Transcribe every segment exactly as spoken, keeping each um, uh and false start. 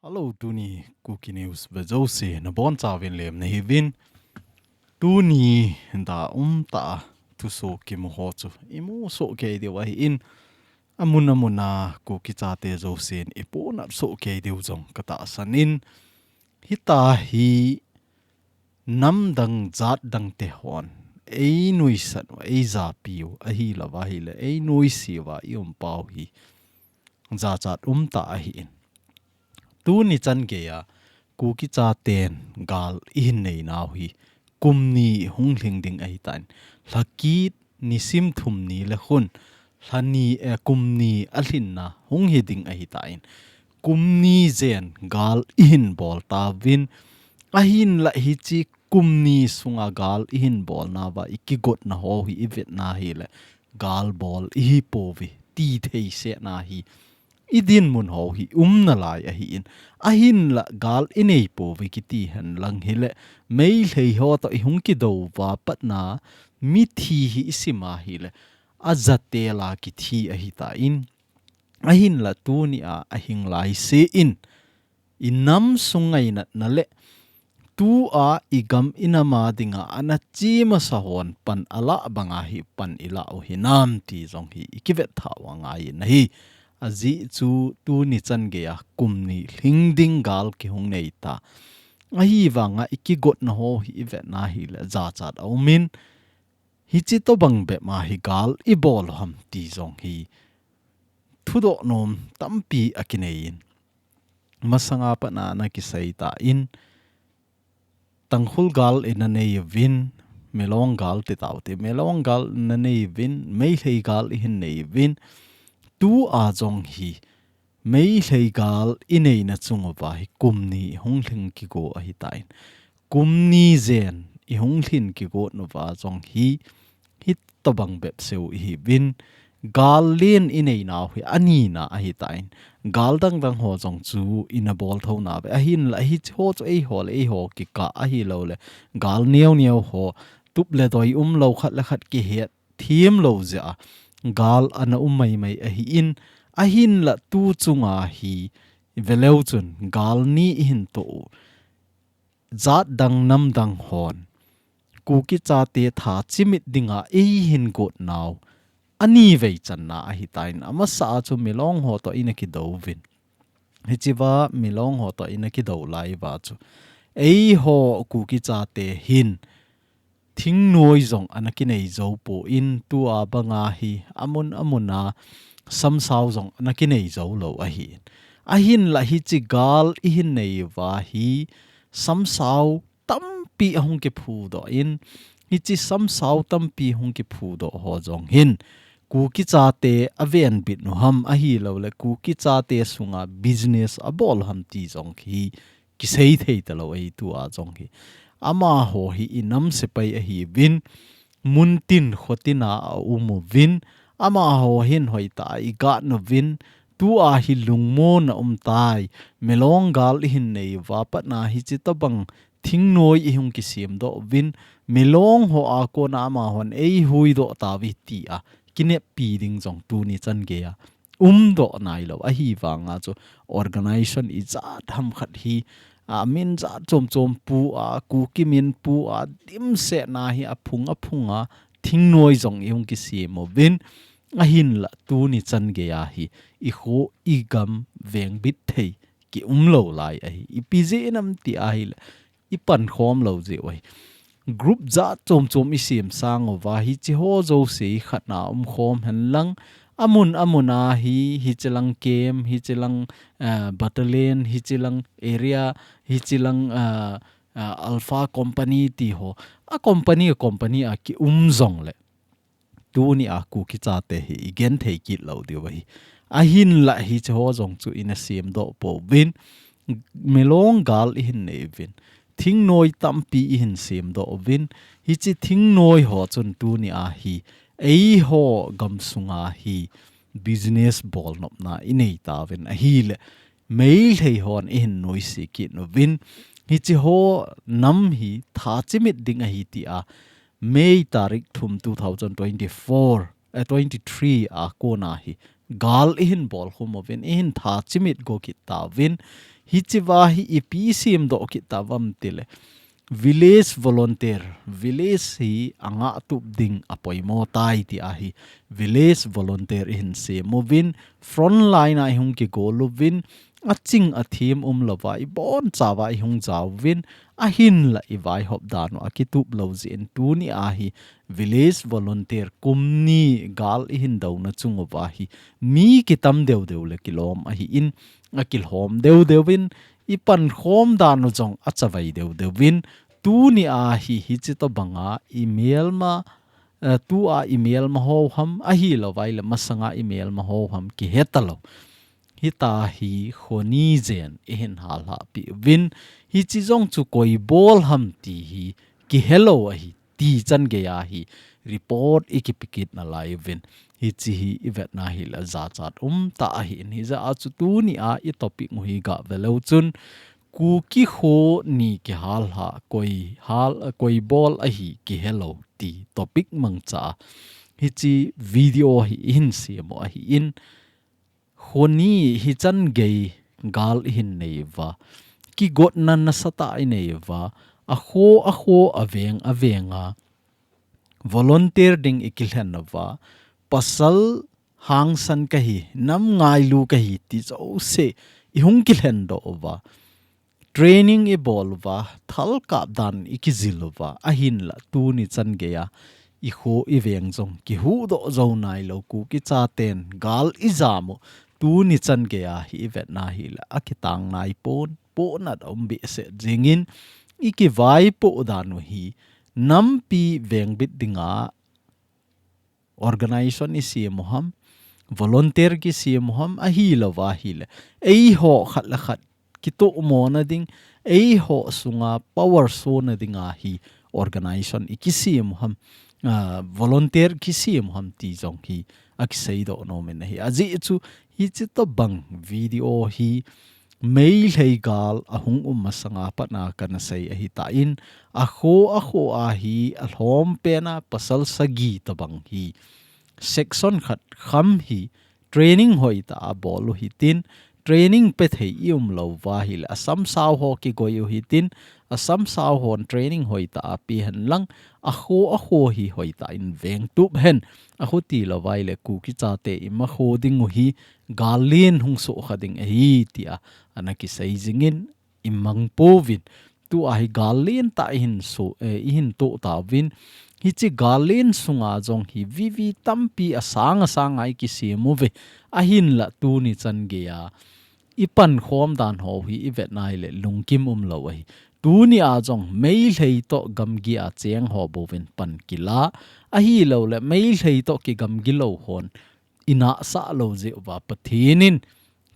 Hello, tuni Kuki News ve jouse nabonchauvin lemna hiuvin. Tuni da umtah a thusoh kimu ho chu imu soh kei diu ahin, amun amun a Kuki chate jousen ipuinat soh kei diu jong katahsan in, hitia hi namdang jatdang te hon einuisat u, eijapi u, ahilouva ahile einuisat uva ium pau hi jachat umtah ahin. Tuni chan geiya Kuki chaten gal ihin neinau hi kum ni hung lhing ding ahitan, lhakit nisim thum ni le khun, lhani, eh, kum ni alhinna hung hiding ahitan, kum ni jen gal ihin bol tauvin, ahinla hiche kum ni sunga gal ihin bolnauva ikigotna ho hi ivetna hile, gal bol ihi pouve ti thei sehna hi idinmun ho hi umnalai ahin, ahinla gal inei pouve kiti henlang hile, Meitei ho toh ihung kidou uva patna mithi hi isim a hile, ajatel a kithi ahitan, ahinla tuni a ahing laise in, inam sung ngainatna le tua igam inam a dinga ana che masa hon pan alah banga hi pan ilah u hinam ti jong hi ikivet thah u angaiyin ahi. Ajeh chu tuni chan geiya kum ni lhing ding gal kihung neita. Ahivanga ikigotna ho hi ivetna hile jachat aumin, hiche tobang bep ma hi gal ibol u ham ti jong hi thudoh nom tampi akineiyin. Masanga patna ana kisei tan, Tangkhul gal ina neiuvin, Milong gal ti taute, Milong gal ina neiuvin, Meitei gal ihin neiuvin, tua jong hi Meitei gal ineina chung uva hi kum ni ihung lhing kigo ahitan, kum ni jen ihung lhin kigot nauva jong hi, hitobang bep seu ihiuvin, gal len ineinau hi anina ahitan, gal dangdang ho jong chu ina bol thou nauve, ahinla hiche ho chu eiho le eiho kikah ahilouleh, gal neo neo ho, tup le doi umlou, khat le khat kihet themlou jeh a gal ana um maimai ahin, ahinla tu chunga hi veleu chun gal ni ihin toh u, jatdang namdang hon Kuki chate tha chimit dinga eihin gotnau anivei channa ahitan, amasa a chu Milong ho toh ina kidouvin. Hichea Milong ho toh ina kidou lai uva chu, eiho Kuki chate hin thingnoi jong ana kinei jou pon, tua banga hi amun amun a samsau jong ana kinei jou lou ahin. Ahinla hiche gal ihin nei uva hi samsau tampi ahung kiphudoh in, hiche samsau tampi hung kiphudoh ho jong hin Kuki chate avenbit u ham ahilouleh Kuki chate sunga business abol u ham ti jong hi kisei thei talou ahi tua jong hi. Amaho hi inam sepai ahiuvin, muntin khotin a aum uvin, amaho hin hoitah a igat uvin, tua hi lungmon a um tai, Milong gal ihin nei uva patna hiche tobang thingnoi ihung kisemdoh uvin, Milong ho a kona amahon eihuhdoh tauve tia kineppi ding jong tuni chan geiya umdoh nailou ahivanga chu, organization ijat ham khat hi, a, min jat chom chom pua, Kuki min pua, dimset na hi aphung aphung a, thingnoi jong ihung kisem uvin, ahinla tuni chan geiya hi, ikho igam vengbit thei kium lou lai ahi. Ipi jeh ham ti ahile, ipankhom lou jeh u ahi. Group jat chom chom isem sang uva, hiche ho jouse khatna umkhom henlang, amun amun a hi, hiche lang camp, hiche lang, eh, battalion, hiche lang area, hiche lang, eh, eh, Alpha Company ti ho. A company, a company a kium jongle, tuni a Kuki chate hi igenthei kit lou diu ahi. Ahinla hiche ho jong chu ina semdoh pouvin, Milong gal ihin nei uvin, thingnoi tampi ihin semdoh uvin, hiche thingnoi ho chun tuni a hi, eiho gamsunga hi business bolnopna inei tauvin ahile, Meitei hon ihin nuisat kit uvin, hiche ho nam hi tha chimit ding ahi tia, May tarik thum two thousand twenty-four, eh, twenty-three a kona hi gal ihin bol khum uvin, ihin tha chimit go kit tauvin, hichea hi ipi isemdoh kit tauvam tile, village volunteer, village hi angah tup ding apoimo tai ti ahi, village volunteer ihin sem uvin, front line a ihung kigol uvin, aching athem umlouva, ibonchauva ihung jauvin, ahinla ivaihop dan u akitup lou jeh in tuni ahi, village volunteer kum ni gal ihin douna chung uva hi, mi kitam deu deu le kilom ahin, akilhom deu deu in, ipankhom dan u jong achavai deu deu in, tuni ahi hichi tobanga imelma, eh, tua imelma ho ham, ahilouva ile masanga imelma ho ham, kihe talou. Hita hi khoni jen ihin halhahpi uvin, hichi jong chu koi bol ham ti hi kihelou ahi, ti chan geiya hi report ikipe kit nalai uvin. Hichi hi ivetna hile jachat umtah ahin, hijeh a chu tuni a i topic u hi gah veleu chun, Kuki kho ni kihalha, koi hal, koi bol ahi kihelou ti topic mangcha a hichi video hi ihin sem u ahin, khoni hichan gei gal ihin nei uva, kigotna nasatah inei uva, akho akho, aveng avenga volunteer ding ikilhen uva, pasal hangsan kahi, nam ngailu kahi ti jouse ihung kilhen doh uva, training ibol uva, thal kap dan ikijil uva, ahinla tuni chan geiya ikho iveng jong kihuhdoh jou nailou, Kuki chaten gal ijam u tuni chan geiya hi ivetna hile akitang naipon, pohnat aum behseh jengin, ikivaipoh dan u hi nampi vengbit dinga organization isem u ham, volunteer kisem u ham, ahilouva hile eiho khat le khat kitohmona ding, eiho sunga power sona dinga hi organization ikisem u ham, ah, volunteer kisem u ham ti jong hi akiseidoh nomin ahi. Ajeh chu hichi tobang video hi Meitei gal ahung um masanga patna kana sei ahitan, akho akho a hi alhom pena pasal sagi tobang hi section khat kham hi training hoitah a bol u hitin, training pethei ium louva hile asamsao ho kigoi u hitin, asamsao hon training hoitah a pe henlang, akho akho hi hoitah in vengtup hen, akhuti louva ile Kuki chate ima kho ding u hi gal len hung sohkha ding ahi tia ana kisei jingin, imang pouvin. Tua hi gal lentah ihin so, eh, ihin toh tauvin. Hichi gal len sunga jong hi vivi tampi asang asanga ikisem uve. Ahinla tuni chan geiya ipankhom dan ho hi ivetna hile lungkim umlou ahi. Tuni a jong Meitei toh gamgi a cheng ho bouvin pan kila. Ahilouleh Meitei toh kigamgi lou hon inahsah lou jeh uva Pathen in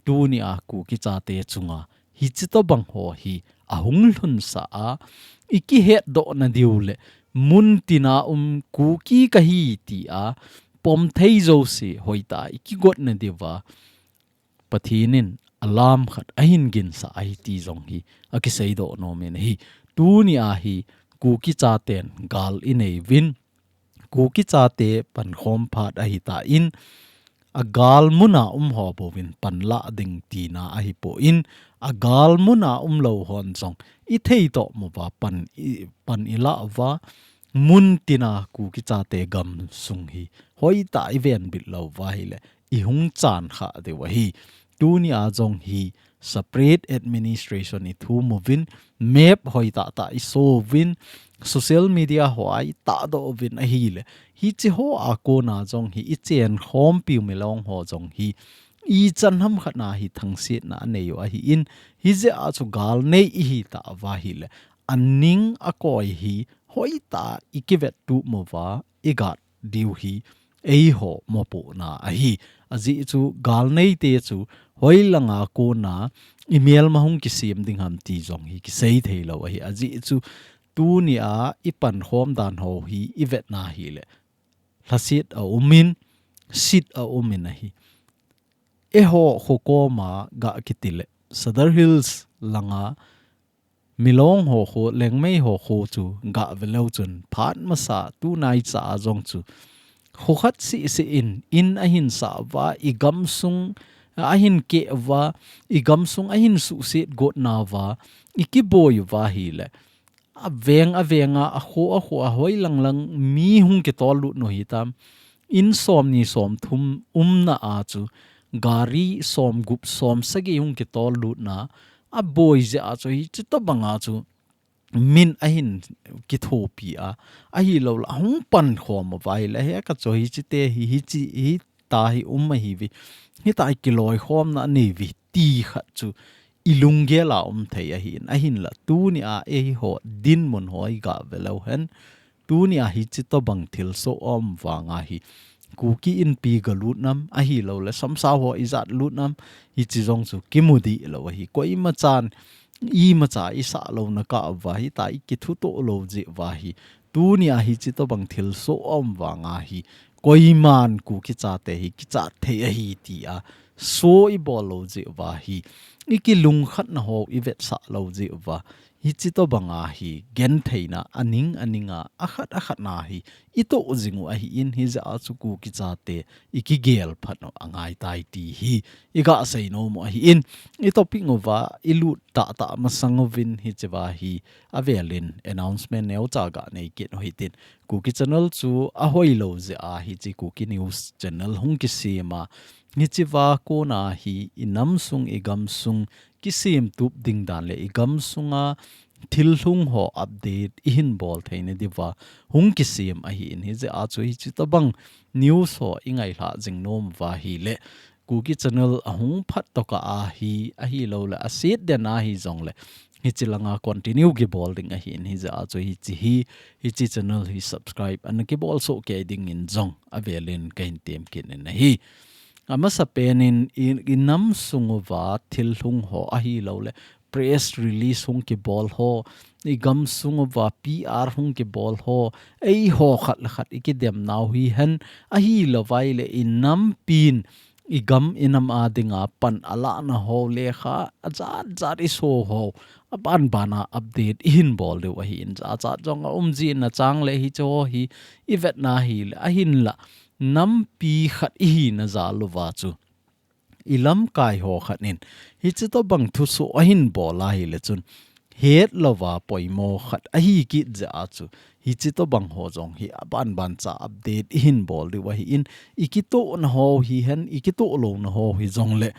tuni a Kuki chate chunga hichi tobang ho hi ahung lhunsah a, ikihetdoh nadiu le muntina um Kuki kahi tia pomthei jouse hoitah a ikigot nadiuva Pathen in alam khat ahin ginsah ahi ti jong hi akiseidoh nomin ahi. Tuni a hi Kuki chaten gal inei uvin, Kuki chate pankhom phat ahitan, agal muna um ho bouvin panlah ding tina ahipon, agal muna umlou hon jong ithei toh mouva pan i, pan ilah uva, muntina Kuki chate gamsung hi hoitah a ivenbit louva hile ihung chan kha diu ahi. Tuni a jong hi separate administration ithum uvin, map hoitah tah iso uvin, social media hoa itahdoh uvin ahile, hichi hoa kona jong hi ichenkhompiu Milong ho jong hi ichan hamkhat na hi thangsetna anei u ahin, hijeh a chu gal nei ihi tauva hile, aning akoi hi hoitah a ikivettup mouva, igat diu hi eiho mopohna ahi. Ajeh chu gal neite chu hoilanga kona imelma hung kisem ding ham ti jong hi kisei theilou ahi. Ajeh chu tuni a ipankhom dan ho hi ivetna hile lhaset aumin, set aumin ahi. Eiho kho koma gah kitile Sadar Hills langa Milong ho kho, Liangmei ho kho chu gah veleu chun phat masa tunaicha a jong chu Khokhat sisi in, in ahin sah uva, i gamsung ahin keh uva, i gamsung ahin suhset got nauva, i kiboi uva ahile. Aveng, avenga, akho, akho, ahoi langlang, mi hung kitol lut u hitam. In somni somthum umna a chu, gari somgup somsagi hung kitol lutna, aboi jeh a chu hichi tobanga chu, min ahin kithopi a, ahilou le, ahung pankhom uva ahile, he ka chu hichi te hi, hichi, hita hi um ahiuve, hita hi kiloikhomna aneiuve, ti khat chu, i lunggel a um thei ahin, ahinla, tuni a eiho dinmun ho i gah ve leu hen, tuni a hichi tobang thilsoh um vanga hi, Kuki Inpi galut nam, ahilou le, Samsao ho ijat lut nam, hichi jong chu kimu dih lou ahi. Koima chan, imacha i sah louna kah uva hita i kithutoh lou jeh uva hi. Tuni a hichi tobang thilsoh um vanga hi. Koiman Kuki chate hi kichat thei ahi tia. So i bol lou jeh uva hi. I kilungkhatna ho i vetsah lou jeh uva. Hichi tobanga hi gentheina aning aninga akhat akhatna hi i toh jing u ahin hijeh a chu Kuki chate i kigel phat u angai tai ti hi i gah sei nom u ahin i topic uva i lut tahtah masang uvin hichea hi avelin announcement neocha gah nei kit u hitin Kuki channel chu ahoilou jeh a hichi Kuki News channel hung kisem a hichea kona hi i namsung i gamsung kisemtup ding dan le i gamsunga thilhung ho update i hin bol theina diuva hung kisem ahin hijeh a chu hichi tobang news ho i ngailhah jing nom uva ahile Kuki channel ahung phat tokah a hi ahilou le aset den a hijongle hichi langa continue kibol ding ahin hijeh a chu hichi hi hichi channel hi subscribe ana kibol soh kei dingin jong avelin kahin tem kit in ahi. Amasapen in i, i namsung uva thilhung ho ahilou le press release hung kibol ho, i gamsung uva P R hung kibol ho, eiho khat le khat i kidem nau hihen ahilou vai le i nampin i gam i nam a dinga pan alahna ho lekha ajat jat i so ho abanbana update i hin bol diu ahin jachat jong aum jin achang le hichi ho hi i vetna ahile ahinla nampi khat i hina jal uva chu i lamkai ho khat in hichi tobang thusoh ahin bol ahile chun hetlouva poimo khat ahi kit jeh a chu hichi tobang ho jong hi abanban cha update i hin bol diu ahin i kitohna ho hihen i kitoh louna ho hijongle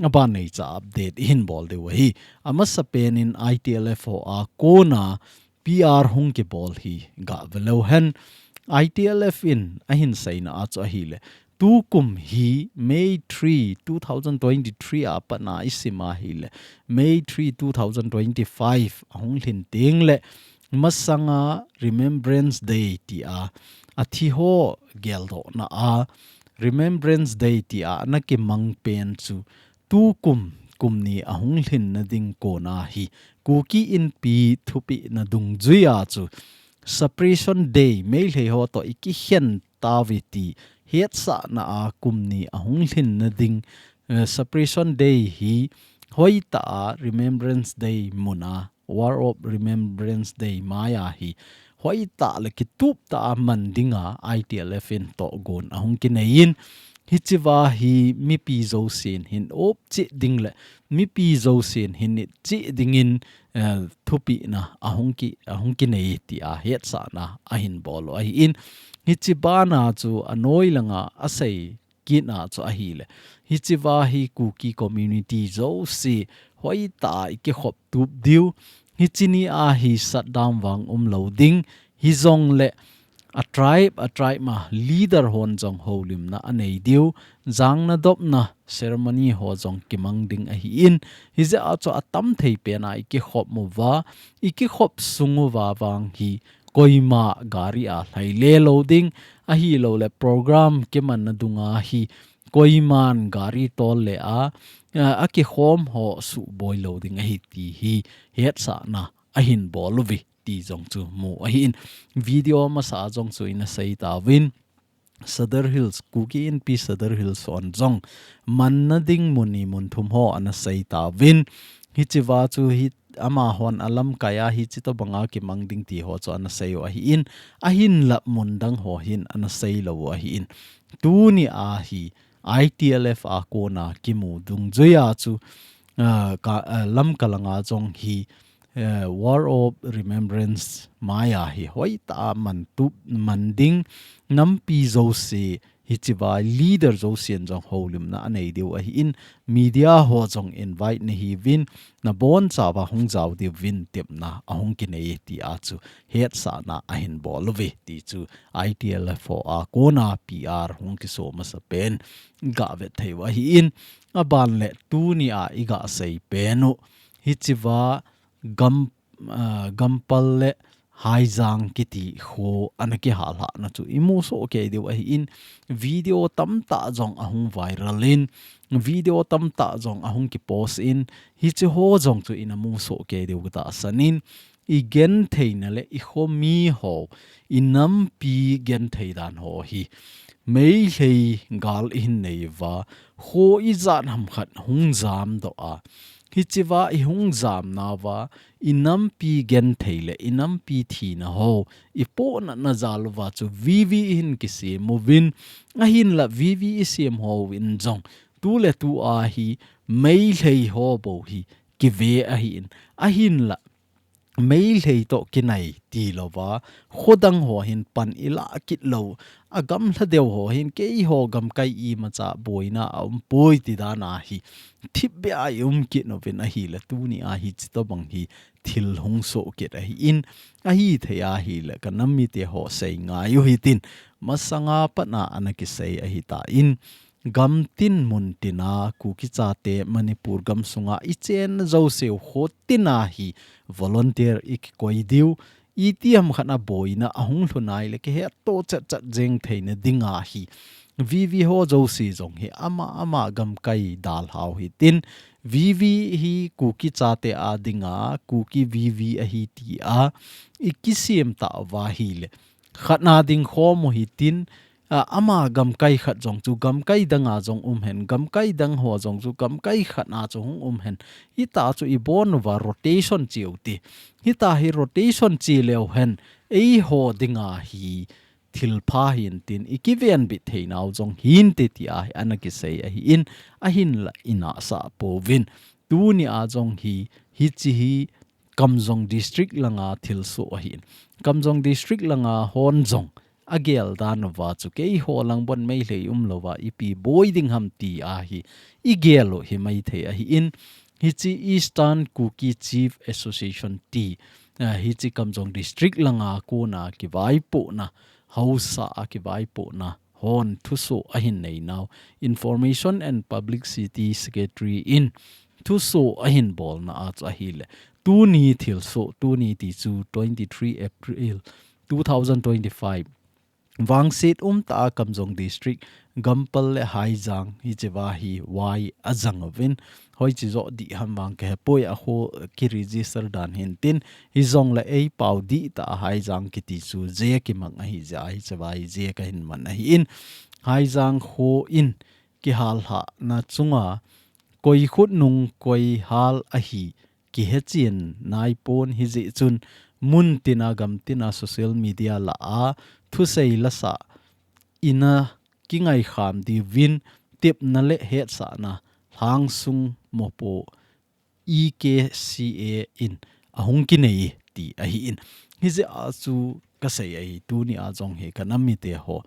aban nei cha update i hin bol diu ahi. Amasapen in I T L F ho a kona P R hung kibol hi gah ve leu hen I T L F in ahin seina a chu ahile tukum hi May three, two thousand twenty-three a patna i sim ahile May three, two thousand twenty-five ahung lhin teng le masanga Remembrance Day tia athi ho geldohna a Remembrance Day tia ana kimang pen chu tukum kum ni ahung lhinna ding kona hi Kuki Inpi thupina dungjuia chu Separation Day Meitei ho toh i kikhen tauve ti hetsahna a kum ni ahung lhinna ding, eh, Separation Day hi hoitah a Remembrance Day muna War of Remembrance Day maia hi hoitah le kituptah a man dinga I T L F in tohgon ahung kineiyin hichea hi mipi jousen hin op cheh ding le mipi jousen hin it cheh dingin, eh, thupina ahung ki, ahung kinei tia hetsahna ahin bol u ahin hichi bana chu anoi langa asei kitna chu ahile hichea hi Kuki community jouse hoitah a i kikhop tup diu hichi ni a hi shutdown vang umlou ding hijongle a tribe a tribe ma leader hon jong houlimna anei diu jangna dopna ceremony ho jong kimang ding ahin hijeh a chu atam thei pen a i kikhop uva i kikhop sung uva vang hi koima gari a lhai le lou ding ahilou le program kimanna dunga hi koiman gari tol le a, a, akikhom ho suboi lou ding ahi ti hi hetsahna ahin bol uve ti jong chu mu ahin video masa a jong chu ina sei tauvin Sadar Hills, Kuki Inpi Sadar Hills hon jong manna ding mun ni mun thum ho ana sei tauvin hichea chu hi amahon alamkai a hichi tobanga kimang ding ti ho chu ana sei u ahin, ahinla mun dang ho hin ana sei lou u ahin. Tuni a hi I T L F a kona kimu dungjuia chu, ah, ka, ah, Lamka langa jong hi, eh, War of Remembrance maia hi hoitah a man tup, man ding, nampi jouse, hichea leader jousen jong houlimna anei diu ahin, media ho jong invite nahiuvin, nabonchauva hung jao diuvin tepna ahung kinei tia chu hetsahna ahin bol uve ti chu I T L F ho a kona P R hung kiso masapen gavet thei u ahin, aban le tuni a iga seipen u hichea gam, ah, Gampal le Haijang kiti kho ana kihal hahna chu imu soh kei diu ahin, video tamtah jong ahung viral in, video tamtah jong ahung kipost in, hichi ho jong chu ina mu soh kei diu katahsan in, igentheina le ikhomi ho, inampi genthei dan ho hi Meitei gal ihin nei uva, kho ijat ham khat hung jamdoh a, hichea ihung jamnauva, inampi genthei le inampi thina ho, ipohnatna jal uva chu V V ihin kisem uvin, ahinla V V isem hon jong tuletu a hi Meitei ho bou hi kive ahin, ahinla Meitei toh kinai tilouva, khodang ho hin pan ilah kit lou, agamlha deu ho hin keiho gamkai imacha boina aumpoi ti dan a hi thipbeh a ium kit uvin ahile tuni a hichi tobang hi thil hung soh kit ahin, ahithei ahile kanam mite ho sei ngai u hitin, masanga pat a ana kisei ahitan, gam tin mun tin a Kuki chate Manipur gamsunga ichen jouseu kho tin a hi volunteer ikikoi diu, itiham khat a boina ahung lhun ahile kihetto chatchat jeng theina dinga hi V V ho jouse jong hi ama ama gamkai dalhau hitin, V V hi Kuki chate a dinga Kuki V V ahi tia ikisem tauva ahile khatna ding khom u hitin, a, ama gamkai khat jong chu gamkai danga jong um hen, gamkai dang ho jong chu gamkai khatna chu hung um hen. Hita chu ibon uva rotation cheu ti. Hita hi rotation che leu hen, eiho dinga hi thilpha hintin, ikivenbit theinau jong hinte tia hi ana kisei ahin, ahinla inahsah pouvin. Tuni a jong hi, hichi hi Kamjong District langa thilsoh ahin. Kamjong District langa hon jong agel dan uva chu keiho lang bon Meitei umlouva ipi boi ding ham tia hi igel u hi maithei ahin, hichi Eastern Kuki Chief Association ti, ah, hichi Kamjong District langa kona kivaipohna, haosa a kivaipohna hon thusoh ahin neinau, Information and Publicity Secretary in thusoh ahin bolna a chu ahile, tuni thilsoh, tuni ti chu twenty-three April two thousand twenty-five, vangset umtah a Kamjong District, Gampal le Haijang hichea hi vai ajang uvin, hoichi joh dih ham vang kahepoi, akho kiregister dan hintin, hijongle eipao dihtah a Haijang kiti chu je kimang ahijeh a hichea hi je kahin man ahin, Haijang kho in kihal hahna chunga koi khut nung koi hal ahi kihechen naipon, hijeh chun mun tina gam tina social media lah a thusei lasah ina kingaikham diuvin tepna le hetsahna lhangsung mopo E K C A in ahung kinei ti ahin. Hijeh a chu kasei ahi, tuni a jong hi kanam mite ho,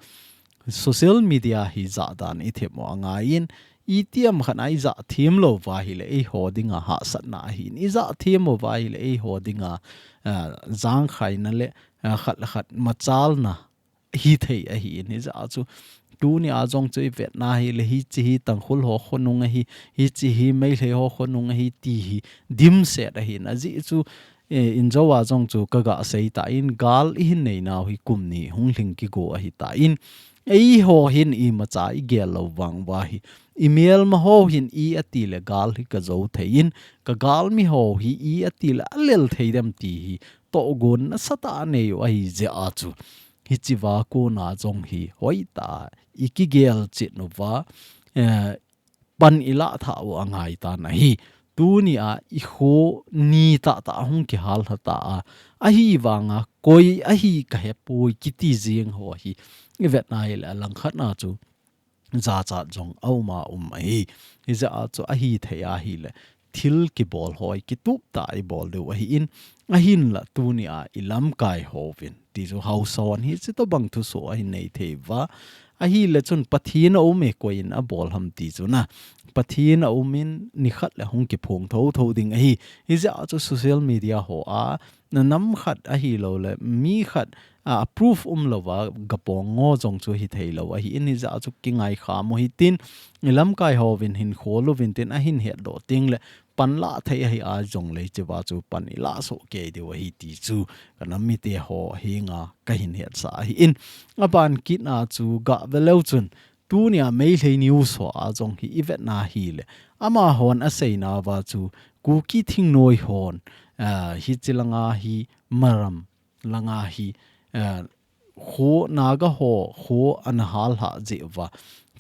social media hi jahdan ithem u angaiyin, itiham khat a ijah them louva ahile eiho dinga hahsatna ahin, ijah them uva ahile eiho dinga, ah, jangkhaina le, ah, khat le khat machalna hithei ahin, hijeh a chu tuni a jong chu ivetna ahile hichi hi Tangkhul ho khonung ahi, hichi hi Meitei ho khonung ahi ti hi dimset ahin, ajeh chu, eh, injou a jong chu kaga seitan, gal ihin neinau hi kum ni hung lhing kigo ahitan, eiho hin imacha igel lou vang uva hi, imelma ho hin i atile gal hi kajou theiyin, kagalmi ho hi i atile alel thei dem ti hi tohgon nasatah a nei u ahijeh a chu hichea kona jong hi hoitah a ikigel chet uva, eh, pan ilah thah u angaitan ahi. Tunia i kho ni tahtah hung kihal lha ta a, ahivanga koi ahi kahepoi kiti jeng ho hi i vet nahile, alangkhat na chu jachat jong a um a um ahi. Hijeh a chu ahithei ahile, thil kibol ho hi kitup tah a i bol diu ahin, ahinla tunia i lamkai hovin ti chu haosa hon hichi tobang thusoh ahin nei thei uva. Ahile chun Pathen a um e, koi in abol ham ti chu na. Pathen a um in nikhat le hung kiphong thotho ding ahi. Hijeh a chu social media ho a, na nam khat ahilou le mi khat a, proof umlouva gapong ngo jong chu hithei lou ahin, hijeh a chu kingai kham u hitin, i lamkai hovin hin khol uvin tin, ahin hetdoh teng le pan lah thei ahi a jongle hichea chu pan i lah soh kei diu ahi ti chu ka nam mite ho henga kahin hetsah ahin. Aban kit a chu gah ve leu chun, tunia Meitei news ho a jong hi i vet nahile, amahon aseinauva chu Kuki thingnoi hon, a, hichi langa hi Maram langa hi, a, kho Naga ho kho ana hal lha jeh uva.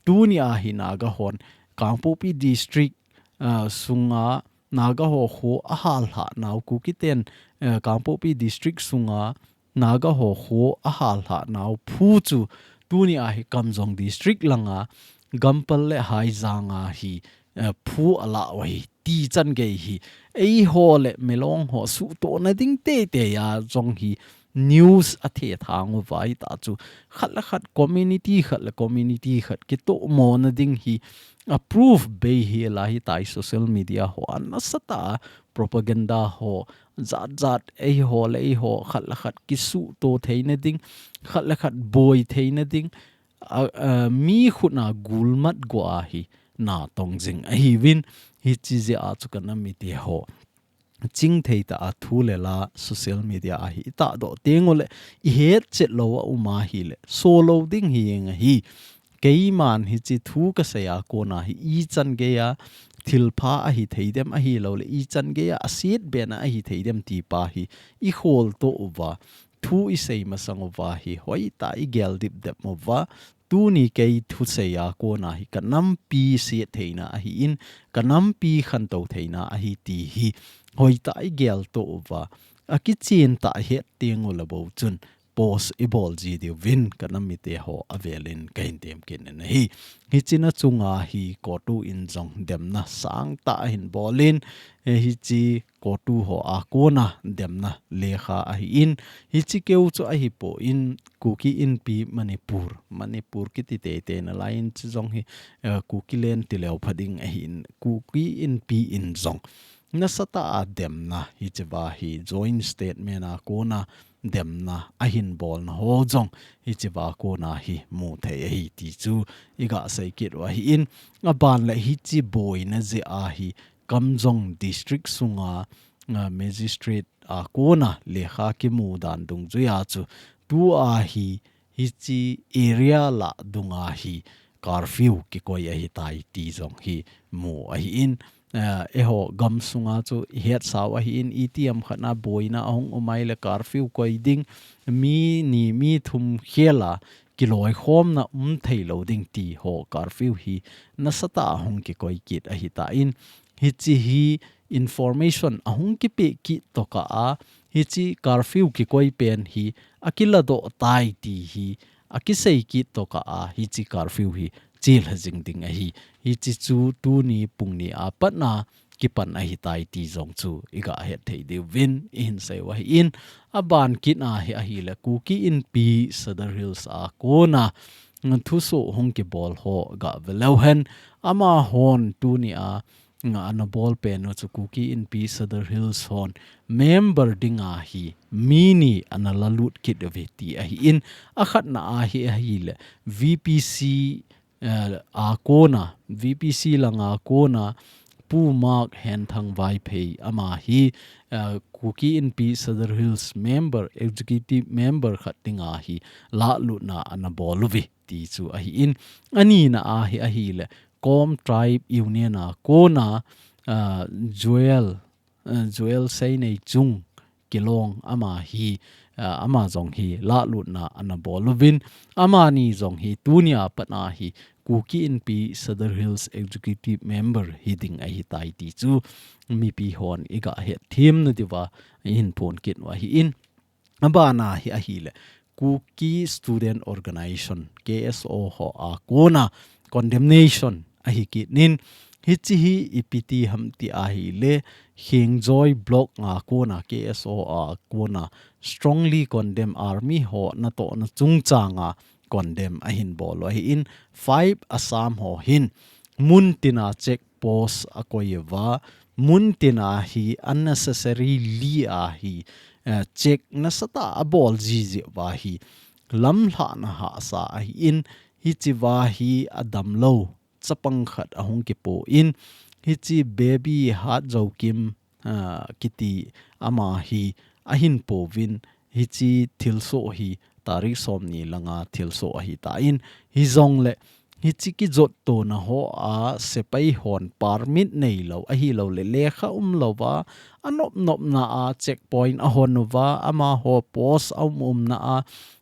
Tunia hi Naga hon Kangpokpi District, a, sunga Naga ho kho ahal lha nau, Kuki ten, a, Kangpokpi District sunga Naga ho kho ahal lha nau phu chu tunia hi Kamjong District langa Gampal le Haijang a hi, a, phu alah u ahi ti changei hi. Eiho le Milong ho suhtohna ding teitei a jong hi news athethang uva hita chu khat le khat, community khat le community khat kitohmona ding hi a proof bei hi la hitai social media ho a nasatah a propaganda ho jat jat eiho le eiho khat le khat kisuhto theina ding, khat le khat boi theina ding, a, a, mi khut a gulmat go a hi natong jing ahiuvin, hichi jeh a chu ka nam mite ho chingthei tah a thu le la social media a hi i tahdoh teng ule i hetchet lou a um ahile, so lou ding hi jeng ahi. Keiman hichi thu kasei a kona hi ichan gei a thilpha ahithei dem, ahilou le ichan gei a asetbena ahithei dem ti pa hi i kholtoh uva, thu i sei masang uva hi hoitah i gel dipdep uva, tuni kei thusei a kona hi ka nampi set theina ahin, ka nampi khantou theina ahi ti hi hoitah i geltoh uva, akichen tah het teng ule bou chun post i bol ji diuvin ka nam mite ho avelin kahin tem kit in ahi. Hichi na chunga hi COTU in jong demna sangtah ahin bolin, eh, hichi COTU ho a kona demna lekha ahin, hichi keu chu ahipon Kuki Inpi Manipur, Manipur kiti teitei nalai in chu jong hi, eh, Kuki len tileu pha ding ahin, Kuki Inpi in jong nasatah a demna hichea hi joint statement a kona demna ahin bolna ho jong hichea kona hi mu thei ahi ti chu i gah sei kit u ahin, aban le hichi boina jeh a hi Kamjong District sunga, a, magistrate a kona lekha kimu dan dungjuia chu tua hi hichi area lah dunga hi curfew kikoi ahitai ti jong hi mu ahin, a, eiho gam sunga chu i hetsau ahin, itiham khat na boina ahung um ahile curfew koi ding, mi ni mi thum khel a kiloikhomna um theilou ding ti ho curfew hi nasatah a hung kikoi kit ahitan, hichi hi information ahung kipeh kit tokah a, hichi curfew kikoi pen hi akiladoh tai ti hi akisei kit tokah a, hichi curfew hi chilha jing ding ahi. Hichi chu tuni pung ni a patna kipan ahitai ti jong chu i gah het thei diuvin i hin sei u ahin, aban kit a hi ahile Kuki Inpi Sadar Hills a kona thusoh hung kibol ho gah ve leu hen, amahon tunia ana bol pen u chu Kuki Inpi Sadar Hills hon member dinga hi mi ni ana lalut kit uve ti ahin, akhatna a hi ahile VPC, eh, a kona, VPC langa kona Pu Mark Henthang Vaiphei ama hi, eh, Kuki Inpi Sadar Hills member, executive member khat dinga hi lahlutna ana bol uve ti chu ahin, anina a hi ahile Kom Tribe Union a kona, ah, Joel, ah, Joel Seineichung Kilong ama hi, ah, ama jong hi lahlutna ana bol uvin, amani jong hi tunia patna hi Kuki Inpi Sadar Hills Executive Member hiding ahitai ti chu mipi hon iga hetthem nadiuva ihin phon kit u ahin. Abana hi ahile, Kuki Student Organization, K S O ho a kona condemnation ahi kit in, hiche hi ipi ti ham ti ahile, Khengjoi Block a kona K S O a kona strongly condemn, army ho natohna chungchanga condemn ahin bol u ahin, five Assam ho hin mun tina check post akoi uva, mun tina hi unnecessary li a hi, eh, check nasatah a abol jiji uva hi lamlhahna hahsa ahin, hichea hi adamlou chapang khat ahung kipo in, hiche Baby Hatjokim, ah, kiti ama hi ahin pouvin, hiche thilsoh hi tarik somni langa thilsoh ahitan, hijongle hiche kijottona hoa sepai hon permit neilou, ahilouleh lekha umlouva, anopnopna a checkpoint ahon uva, amaho post aum umna a,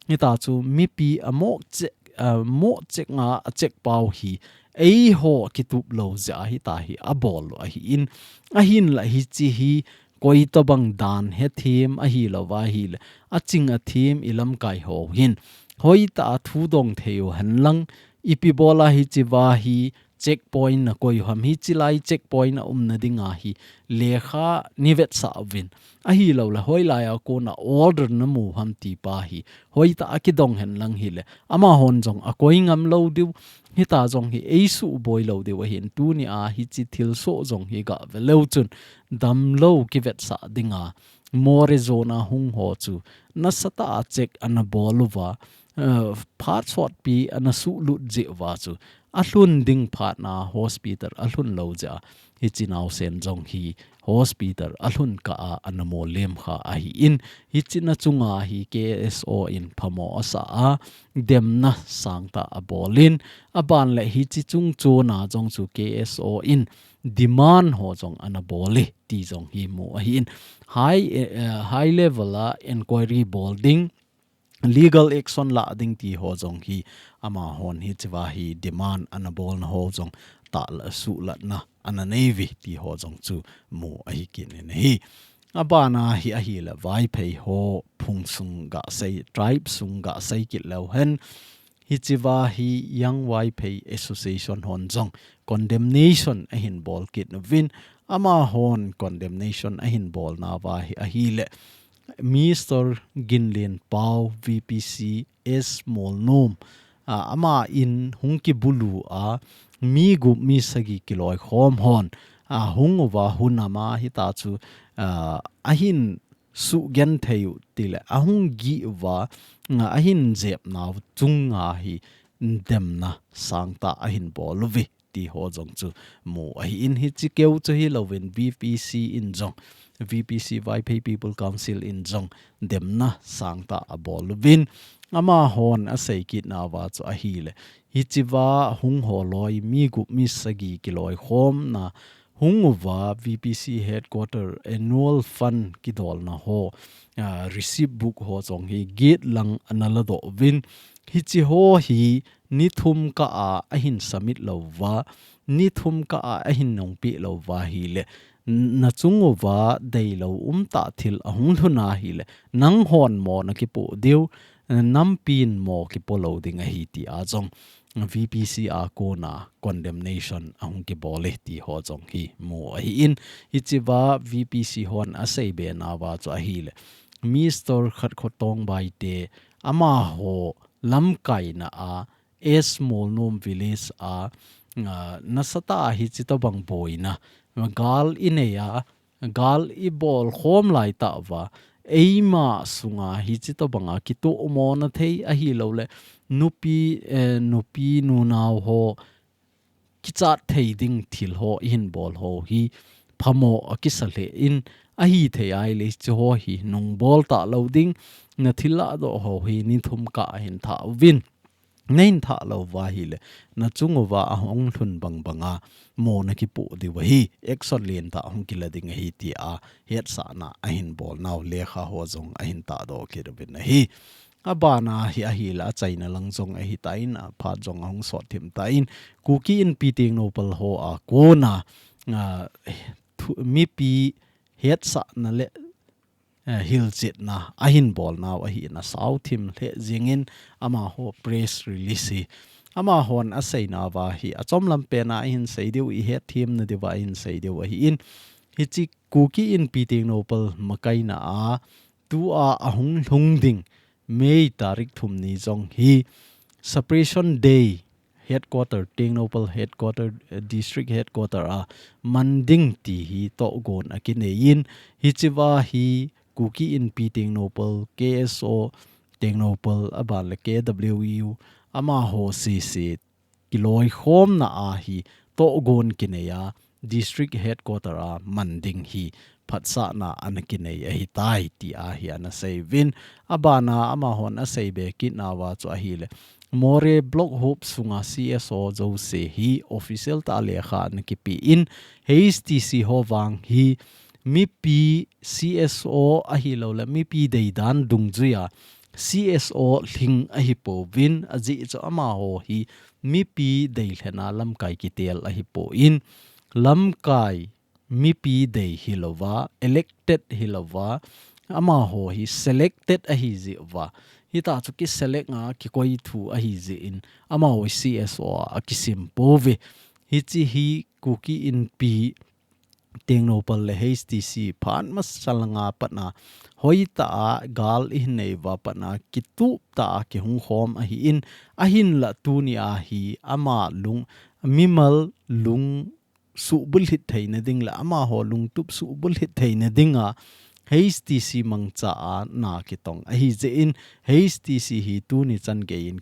hitachu mipi amoh check, ah, moh check nga a check pau hi eiho kitup lou jeh a hitahi abol u ahin, ahinla hiche hi koitobang dan hethem ahilouva ahile, aching athem ilamkai ho hin hoitah a thudong thei u henlang, ipi bola hichea hi checkpoint nakoi u ham, hiche lai checkpoint a umna dinga hi lekha neivetsah uvin, ahilouleh hoilai a kona order namu ham ti pa hi hoitah a kidong henlang hile, amahon jong akoi ngam lou diu, hita jong hi eisuhboi lou diu ahin, tunia hiche thilsoh jong hi gave leu chun damlou kivetsah dinga Moreh zone a hung ho chu nasatah a check ana bol uva, eh, phat sotpi ana suhlut jeh uva chu alhun ding phatna hospital alhun lou jeh a, hiche naosen jong hi hospital alhun kah a ana molem kha ahin, hiche na chunga hi K S O in phamo asah a, demna sangtah abol in, aban le hiche chungchona jong chu K S O in demand ho jong ana bol e ti jong hi mu ahin, high, eh, eh, high level a inquiry bol ding, legal action la ding ti ho jong hi amahon hichea hi demand ana bolna ho jong tahla suhlatna ana neiuve ti ho jong chu mu ahi kit in ahi. Abana hi ahile Vaiphei ho phungsung gasei, tribe sung gasei kit leu hen, hichea hi Young Vaiphei Association hon jong condemnation ahin bol kit uvin, amahon condemnation ahin bolnauva hi ahile, Mister Ginlianpao, V P C, S Molnom, a, ama in hung kibulu a, mi gup mi sagi kiloikhom hon, a, hung uva hunam a hitachu, a, ahin sugenthei u tile, ahung gih uva, a, ahin jepnau chunga hi demna sangtah ahin bol uve ti ho jong chu mu ahin, hiche keu chu hilouvin V P C in jong, V P C, Vaiphei People Council in jong demna sangtah abol uvin, amahon asei kitnauva chu ahile, hichea hung ho loi mi gup mi sagi kiloikhomna hung uva V P C headquarter annual fund kidolna ho, a, receipt book ho jong hi gate lang ana ladoh uvin, hiche ho hi ni thum kah a ahin submit louva, ni thum kah a ahin nungpeh louva hile, n-, nachung uva deilou umtah thil ahung lhun ahile, nanghon mo nakipoh diu, nampin mo kipoh lou ding ahi tia jong V P C a kona condemnation ahung kibol e ti ho jong hi mu ahin, hichea V P C hon aseibe nauva chu ahile, Mister Khatkhothong Baite amaho lamkaina a S Molnom village a, a, nasatah a hiche tobang boina gal inei a, gal ibol khom laitah uva, eima sunga hiche tobanga kitohmona thei ahilouleh nupi, eh, nupi nunao ho kichat thei ding thil ho ihin bol ho hi phamo akisa lheh in, ahithei ahile hiche ho hi nungbol talou ding, nathil ladoh ho hi ni thum kah a hin thah uvin. Nahin thah louva hile, nachung uva ahung lhun bangbanga mo nakipoh diu ahi, action lentah hung kila ding ahi tia hetsahna ahin bolnau lekha ho jong ahin tahdoh kit uvin ahi. Abana hi ahile achaina lang jong ahitan, aphat jong ahung sot thim tan, Kuki Inpi Tengnoupal ho a kona, ah, thu, mipi hetsahna le, eh, hilchetna ahin bolnau ahin asao thim lheh jingin amaho press release hi. Amahon aseinauva hi achomlam pena ahin sei diu, ihet themna diuva ahin sei diu ahin. Hiche Kuki Inpi Tengnoupal makaina a tua ahung lhung ding May tarik thum ni jong hi Separation Day headquarter, Tengnoupal headquarter, eh, district headquarter a man ding ti hi tohgon akinei in, hichea hi Kuki Inpi Tengnoupal, K S O Tengnoupal, aban le K W U, amaho sese kiloikhomna a hi tohgon kinei a, district headquarter a man ding hi phatsahna ana kinei ahitai ti ahi ana seiyuvin. Abana amahon asei be kitnauva chu ahile, Moreh block huop sunga C S O jouse hi official tah a lekha ana kipen, H T C ho vang hi mipi C S O ahilouleh mipi deidan dungjuia C S O lhing ahipouvin, ajeh chu amaho hi mipi deilhenna lamkai kitel ahipon, lamkai mipi dei hilouva, elected hilouva, amaho hi selected ahi jeh uva. Hita chu kiselect a kikoi thu ahi jeh in, amaho hi C S O a akisim pouve. Hiche hi Kuki Inpi Tengnoupal le H T C phat masa langa patna hoitah a gal ihin neiuva patna kitup tah a kihung khom ahin, ahinla tunia hi ama lung, mimal lung suhbulhit theina ding le amaho lungtup suhbulhit theina dinga H T C mangcha a na kitong ahi jeh in, H T C hi tuni chan geiyin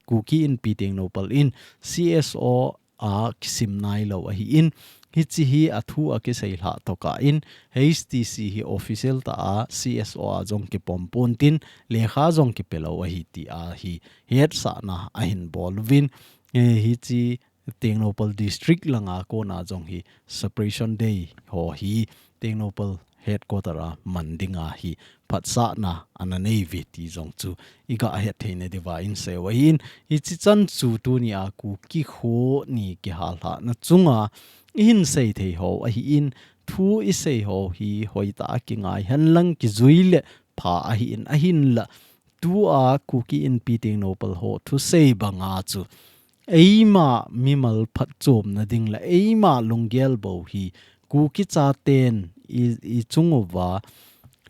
Kuki Inpi Tengnoupal in C S O a kisim nailou ahin, hiche hi athu a kisei lhah tokah in, H T C hi official tah a C S O a jong kipom pontin, lekha jong kipelou ahi ti ahi hetsahna ahin boluvin, eh, hiche Tengnoupal district langa kona jong hi Separation Day ho hi Tengnoupal headquarter a man dinga hi phatsahna ana neiuve ti jong chu iga het theina diuva inseiu ahin, hiche chan chu tunia Kuki kho ni kihallhahna chunga ihin seithei ho ahin, thu isei ho hi hoitah a kingai henlang kijui le pha ahin, ahinla tua Kuki Inpi Tengnoupal ho thusei banga chu eima mimal phatchomna ding le eima lunggel bou hi Kuki chaten i, ichung uva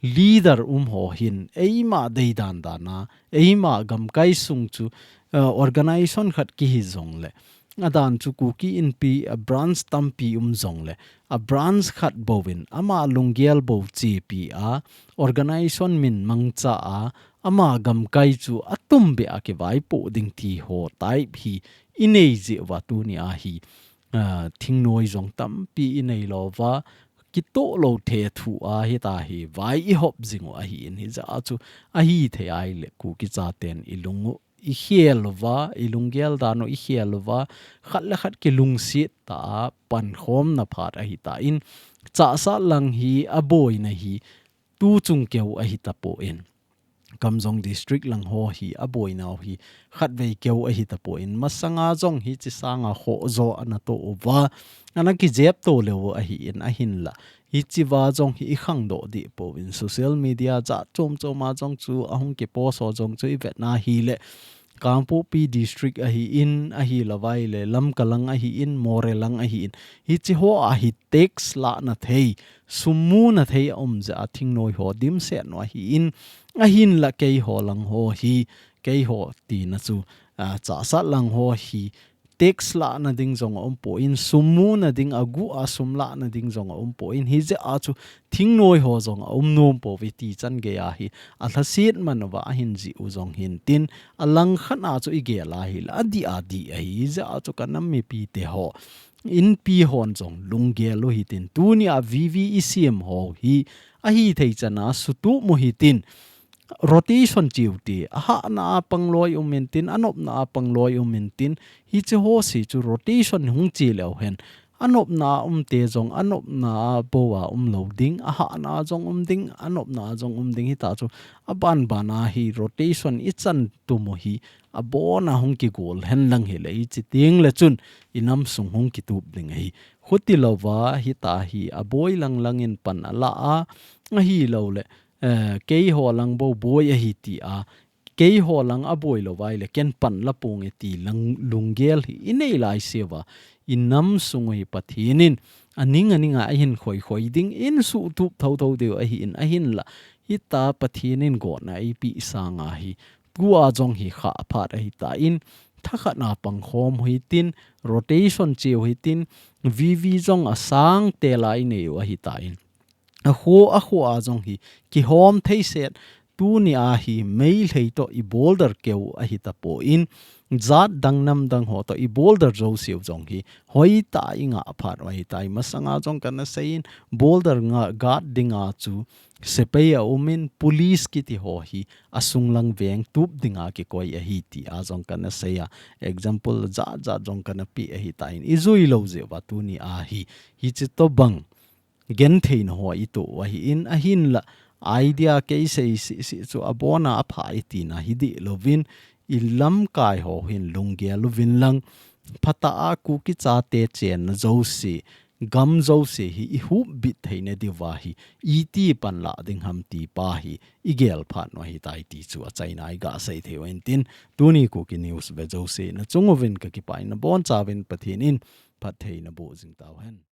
leader um ho hin eima deidan dan a, eima gamkai sung chu, eh, organization khat kihi jongle, adan chu Kuki Inpi a branch tampi um jongle, a branch khat bouvin ama lunggel bou chepi a, organization min mangcha a, ama gamkai chu atumbeh a kivaipoh ding ti ho type hi inei jeh uva tunia hi, ah, thingnoi jong tampi inei louva, kitoh lou thethu a hita hi vai ihop jing u ahin, hijeh a chu ahithei ahile Kuki chaten ilung u ikhel uva, ilunggel dan u ikhel uva, khat le khat kilungset tah a pankhomna phat ahitan, Chassad lang hi aboina hi tuchung keu ahitapon, Kamjong district lang ho hi aboinau hi khatvei keu ahitapon, masanga jong hiche sanga khoh jo ana toh uva, ana kijepto leu ahin, ahinla hichea jong hi ikhangdoh deh pouvin, social media jat chom chom a jong chu ahung kipost ho jong chu ivetna hile, Kangpokpi district ahin, ahilouva ahile Lamka lang ahin, Moreh lang ahin, hiche ho a hi tax lahna thei, sum muna thei aum jeh a thingnoi ho dimset u ahin, ahinla keiho lang ho hi, keiho tina chu, ah, Chassad lang ho hi tax lahna ding jong aumpon, sum muna ding, aguh a sum lahna ding jong aumpon, hijeh a chu thingnoi ho jong aum nompouve ti chan geiya hi alhaset man uva ahin jih u jong hintin, alangkhat a chu igel ahile adih adih ahi, hijeh a chu kanam mipite ho, Inpi hon jong lunggel u hitin, tunia V V isem ho hi ahithei chan a sutup u hitin, rotation cheu te, ahahna a pangloi um intin, anopna a pangloi um intin, hiche ho se chu rotation hung che leu hen, anopna a um te jong, anopna a bou a um lou ding, ahahna a jong um ding, anopna a jong um ding hita chu, aban ban a hi rotation ichan tum u hi, abon a hung kigol hen lang hileh, ichi teng le chun, inam sung hung kitup ding ahi. Khuti louva, hita hi, aboi lang lang in pan ala a, ahilou le, eh, keiho lang bou boi ahi ti a, keiho lang aboi lou vai le, ken pan la ponge ti lang lunggel hi inei lai seuva, inam sung u hi Pathen in aning aning a ahin khoi khoi ding in suhtup tho tho diu ahi in ahinla. Hita Pathen in gotna eipeh sanga hi, tua jong hi khah phat ahitan, thakhat na pang khom u hitin, rotation cheu hitin, V V jong asang tel a inei u ahitan. Akhu, akhu a jong hi, kihom thei set, tuni a hi, Meitei toh i border keu ahi tapon, jat dang nam dang ho toh i border jouse u jong hi, hoitah a i ngah phat u ahitai, masanga jong kana seiyin, border nga guard dinga chu, sepai aum in, police kiti ho hi, asung lang veng tup dinga kikoi ahi ti a jong kana seiya, example jat jat jong kana pe ahitan, ijui lou jeh uva tuni a hi, hichi tobang, gentheina ho ito u ahin, ahinla, idea kei sei sisi chu abon a apha itina hi dih louvin, ilamkai ho hin lunggel uvin lang, phatah a Kuki chate chenna jouse, gam jouse hi ihup bit theina diuva hi, iti pan la ding ham ti pa hi, igel phat u ahitai ti chu achaina a iga sei thei u ahin tin, tuni Kuki News ve jouse nachung uvin kakipah in nabonchauvin Pathen in phatthei naboh jing tauhen.